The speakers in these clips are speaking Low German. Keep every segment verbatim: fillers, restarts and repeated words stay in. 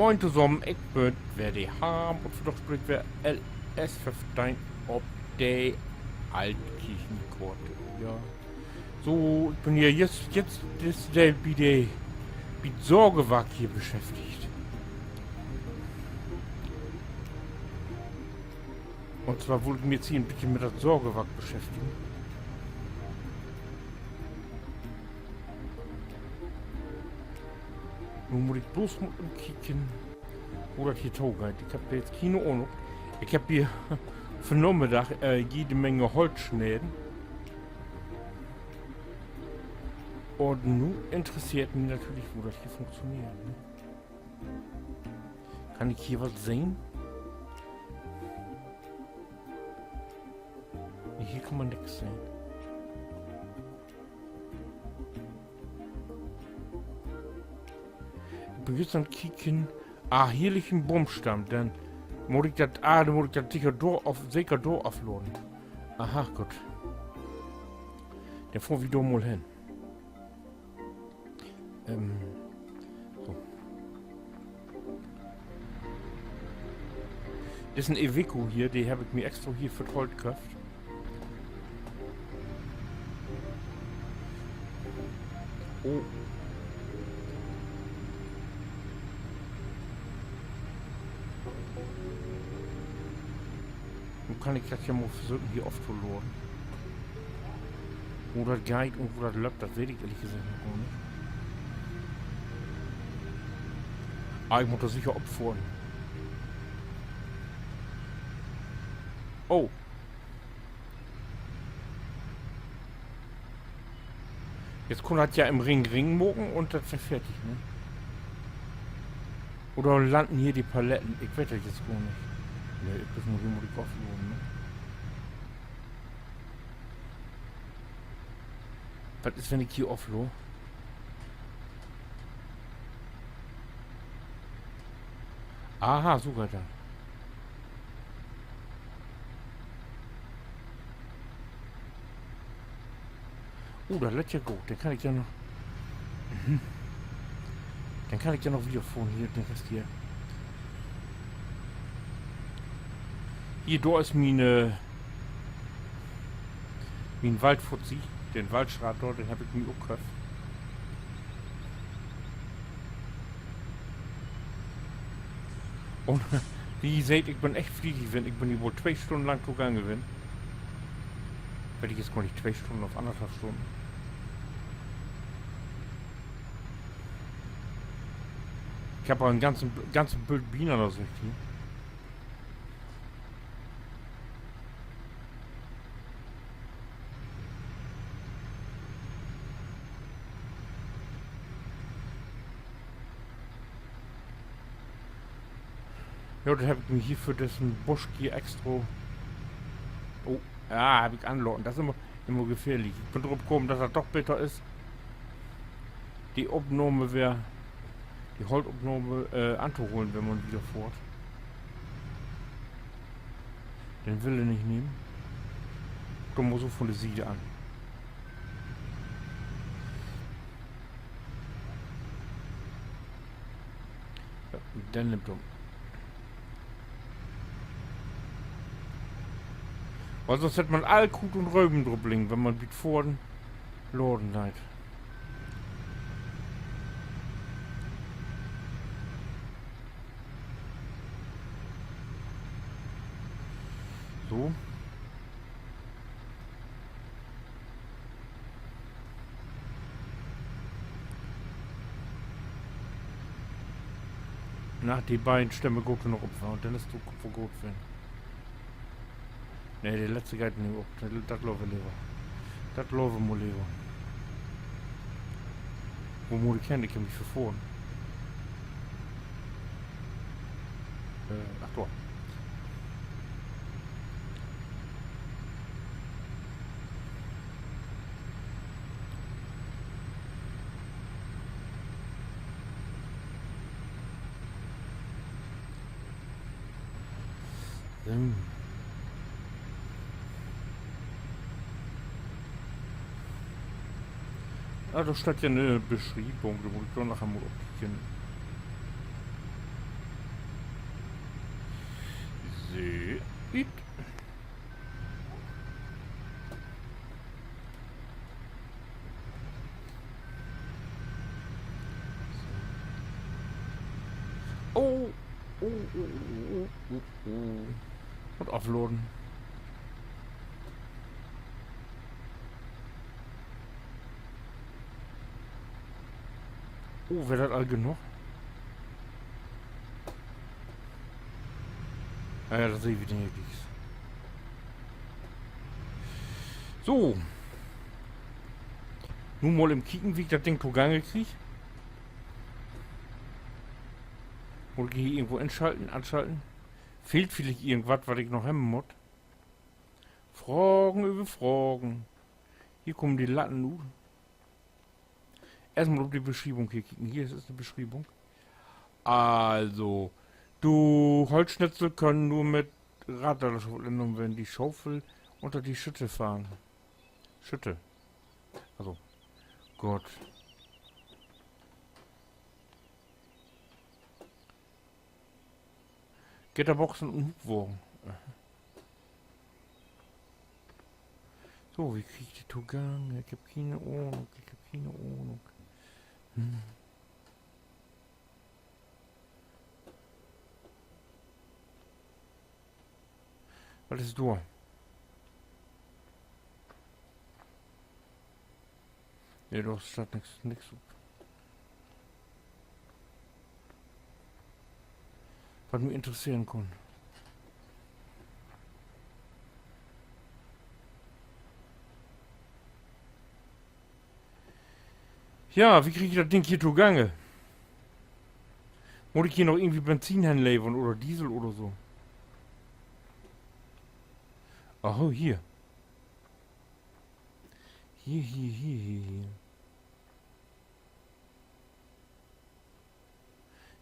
Moin tosamen, ik bün weer de Harm un vandaag speel ik weer L S föffteihn op de Altkirchenkort. Ja. So, ik bün hier jetzt, jetzt is de, bi de, bi't Sorgewark hier beschäftigt. Un zwar wull ik mi jetzt hier en beten mit dat Sorgewark beschäftigen. Nu mutt ik bloots mal ümkieken, wo dat hier togeiht. Ik heff jetzt kiene Ahnung. Ik heff hier vannamiddag, äh, jede Menge Holt sneden. Un nu interesseert mi natürlich, wo dat hier funktioneert, ne? Kann ik hier wat sehn? Nee, hier kann man nix sehn. Ik bün jüst an't Kieken. Ah, hier liggt en Boomstamm. Denn mutt ik dat, ah, denn mutt ik dat seker dor af-, seker dor afladen. Aha, goot. Denn fohrt wi dor mal hen. Ähm, so. Düssen Iveco hier, de heff ik mi extra hier för't Holt köfft. Oh. Nu kann ik dat ja mal versöken, hier oftoladen. Wo dat geiht un wo dat löppt, dat weet ik ehrlich seggt noch gor nich. Ah, ik mutt dor seker opfohren. Oh. Jetzt kunn dat ja in Ring, Ring maken un dat weer fertig, ne? Oder landen hier de Paletten? Ik weet dat jetzt gor nich. Nee, ik, dat mutt, mutt ik aflopen, ne? Wat is, wenn ik hier afloop? Aha, so geiht dat. Oh, dat lett ja goot. Denn kann ik ja noch, mhm. Denn kann ik ja noch wiederfohren hier, den Rest hier. Hier, dor is mien, äh, mien Waldfuzzi, den Waldschrat dor, den heff ik mi ok köfft. Un, as ji seht, ik bün echt fliedig ween. Ik bün hier woll twee Stünnen lang togangen ween. Weet ik jetzt gor nich, twee Stünnen of annerthalf Stünnen. Ik heff al en ganzen, ganzen Bült Bienen ünnersöcht hier. Ja, denn heff ik mi hier för dissen Busch hier extra, oh, ja, heff ik anlaten. Dat is immer, immer gefährlich. Ik bün dorop kamen, dat dat doch beter is, de Opnahm weer, de Holtopnahm, äh, antoholen, wenn man wieder fohrt. Den will he nich nehmen. Kumm mal so von de Siede an. Ja, denn nimmt um. Wiel sonst hett man all Kruut un Röven drop liggen, wenn man bi't Fohren laden deit. So. Na, de beiden stellen wi goot noch op, wa? Un denn is dat ok goot ween. Nee, de letzte geiht nich op. Dat laat wi lever. Dat laat wi mal lever. Wo mutt ik hen? Ik heff mi verfohren. Äh, ach, dor. So. Ah, dor steiht ja 'ne Beschrievung, dor mutt ik doch naher mal opkieken. Piep. Oh, oh, oh. Un afladen. Oh, weer dat al genoog? Ja, ja, dat seh ik wieder nich. So. Nu mal even kieken, wo ik dat Ding togange krieg. Mutt ik hier irgendwo inschalten, anschalten? Fehlt villicht irgendwat, wat ik noch hebben mutt? Fragen över Fragen. Hier kamen de Latten nu. Eerstmal op de Beschrievung hier kieken. Hier is de Beschrievung. Also, du, Holzschnitzel können nur mit Radladerschaufel entnommen werden, die Schaufel unter die Schütte fahren. Schütte. Also, Gott. Gitterboxen un Hubwagen. So, wo krieg ik de togange? Ik hebb kene Ahnung, ik hebb kene Ahnung. Hm. Wat is dor? Nee, dor steiht nix, nix op, wat mi interesseren kunn. Ja, wo krieg ik dat Ding hier togange? Mutt ik hier noch irgendwie Benzin henlevern oder Diesel oder so? Aho, hier. Hier, hier, hier, hier, hier.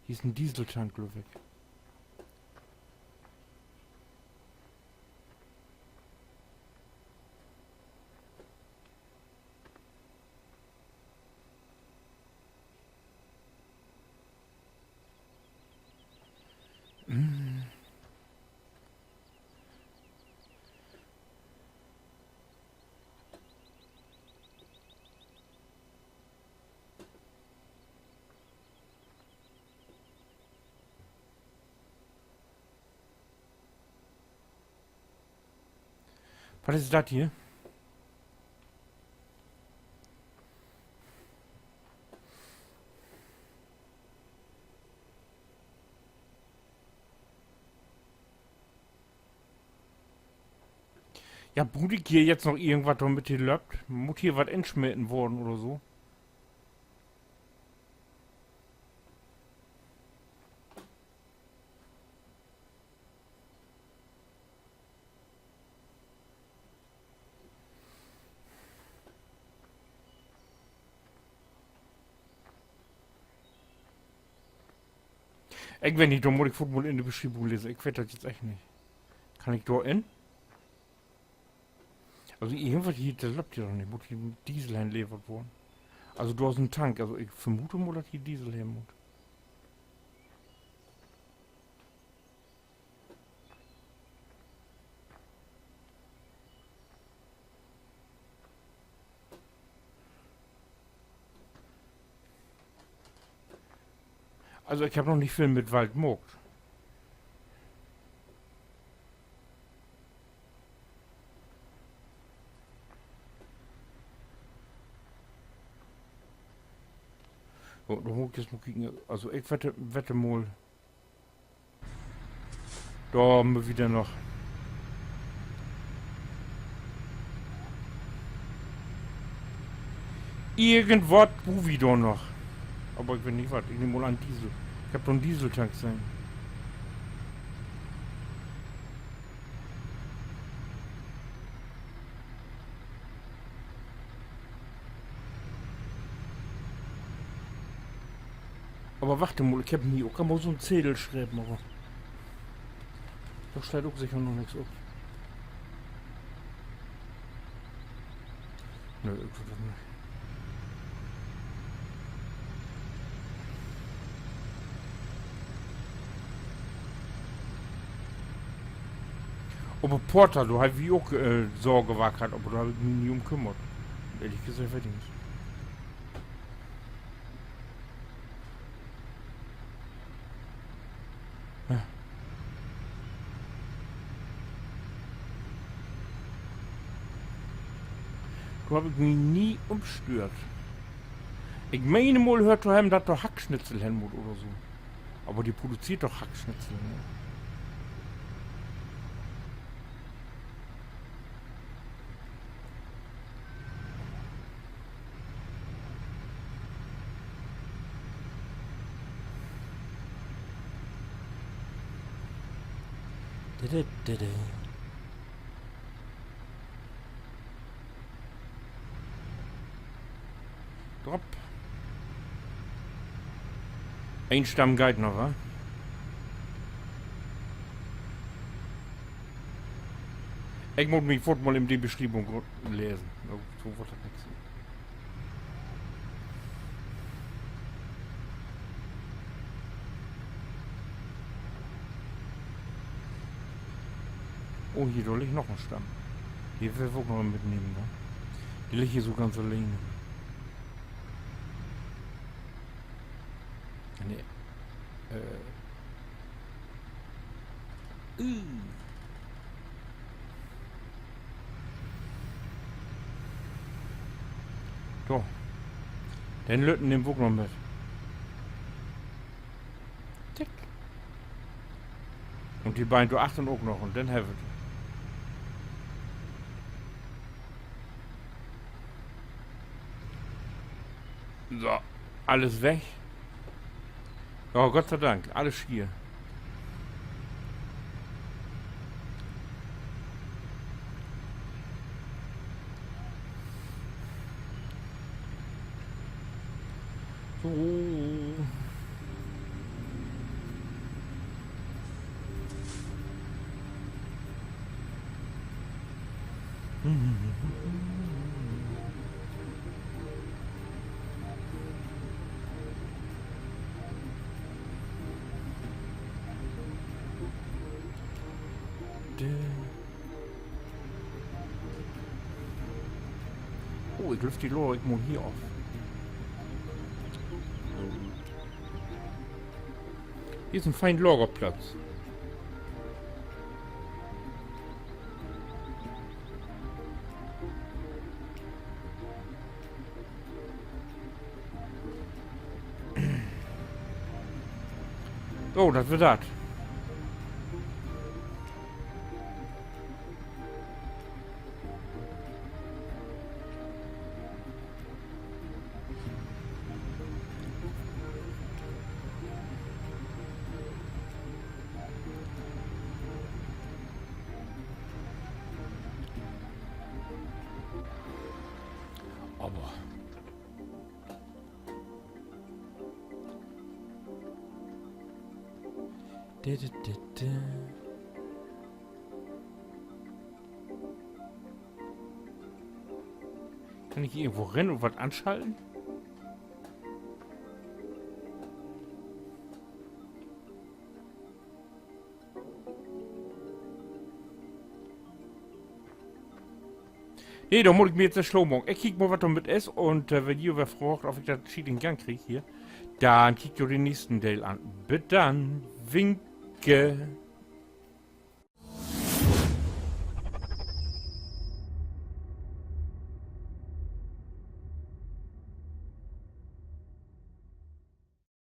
Hier is en Dieseltank, glööv ik. Wat is dat hier? Ja, bruuk ik hier jetzt noch irgendwat, dormit de löppt? Mutt hier wat insmeten worden oder so? Ik weet nich, dor mutt ik foorts mal in de Beschrievung lesen. Ik weet dat jetzt echt nich. Kann ik dor in? Also, irgendwat hier, dat löppt hier doch nich. Mutt hier Diesel henlevert worden? Also, dor is en Tank. Also, ik vermoot mal, dat hier Diesel hen mutt. Also, ik heff noch nich veel mit Wald maakt. So, dor mutt ik nu kieken. Also, ik wette, wette mal. Dor hebbt wi denn noch irgendwat, wo wi dor noch. Aver ik weet nich wat. Ik nehm mal an Diesel. Ik heff dor en Dieseltank sehn. Aver wacht mal, ik heff mi ok al mal so'n Zedel schreven, aver dor steiht ok seker noch nix op. Nee, ik weet dat nich. Op de Porta, dor hebbt wi ok, äh, Sorge wackert, aver dor heff ik mi nie um kümmert. Ehrlich seggt, weet ik nich. Dor heff ik mi nie um stüert. Ik meen mal höört to hebben, dat dor Hackschnitzel hen mutt oder so. Aver de produzeert doch Hackschnitzel, ne? Drop. Een Stamm geiht noch, wa? Ik mutt mi foort mal in de Beschrievung lesen. So, so word dat nix. Oh, hier, dor liggt noch en Stamm. De will wi ok noch mitnehmen, ne? De liggt hier so ganz alleen. Nee. Äh. Uh. So. Den lütten nehm wi ok noch mit. Tick. Un de beiden dor achtern ok noch. Un denn hebbt wi 't. So, alles weg. Ja, Gott sei Dank, alles hier. So. Oh, ik glööv, de lager ik mal hier af. Hier is en fein Lagerplatz. So, dat weer dat. Aver. Dä, dä, dä, dä. Kann ik hier irgendwo rin un wat anschalten? Nee, dor mutt ik mi nu slow maken. Ik kiek mal, wat dor mit is. Un, äh, wenn ji weer fraagt, of ik dat Schiet in Gang krieg hier, denn kiekt jo den nächsten Deel an. Bit dann. Winke.